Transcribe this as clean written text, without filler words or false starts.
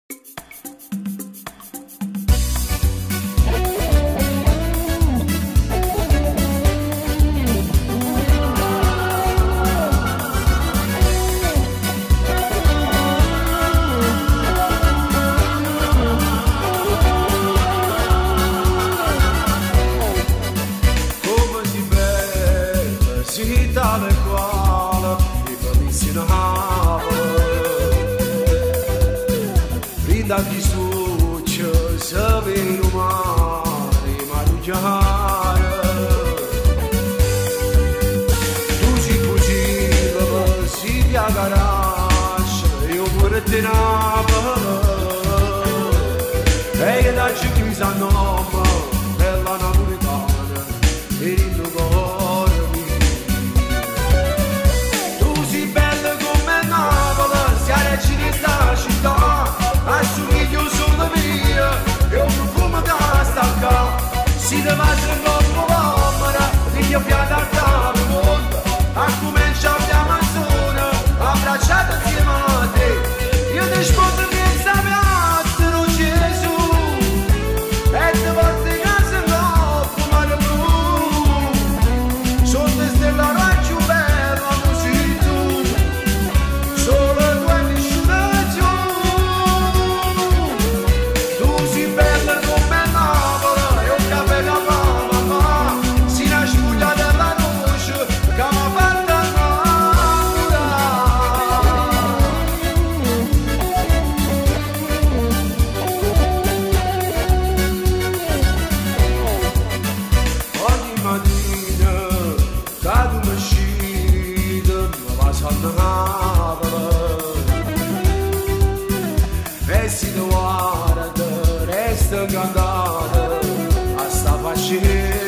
Come si bella, si tale quale, i bellissimi Rinda chi succe, se vero mare, ma Tu si cucina, si piagarascia, io pure te navo. E che da ci chiusa nome, bella napoletana, e il cuore mio. Tu sei bella come Napoli, sei la regina di sta città, assomigli solo mia, e un profumo da stacca. Si te mangia un uomo l'omera, figlio fiata al capo mondo, a comincia a canzone, abbracciata insieme a te. Io ti sposo in mezzo a piazza, non Gesù, e ti porto in casa troppo mare blu. Sotto stella raggio bella, non sei tu, solo tu e nessuno più. Tu sei bella come Napoli, e un caffè che fa mamma, sei una spuglia della luce che mi ha fatto innamorare. Ogni mattina che tu mi uscita, mi vas a Napoli. E se ti guarda, resta incantata a sta faccenda.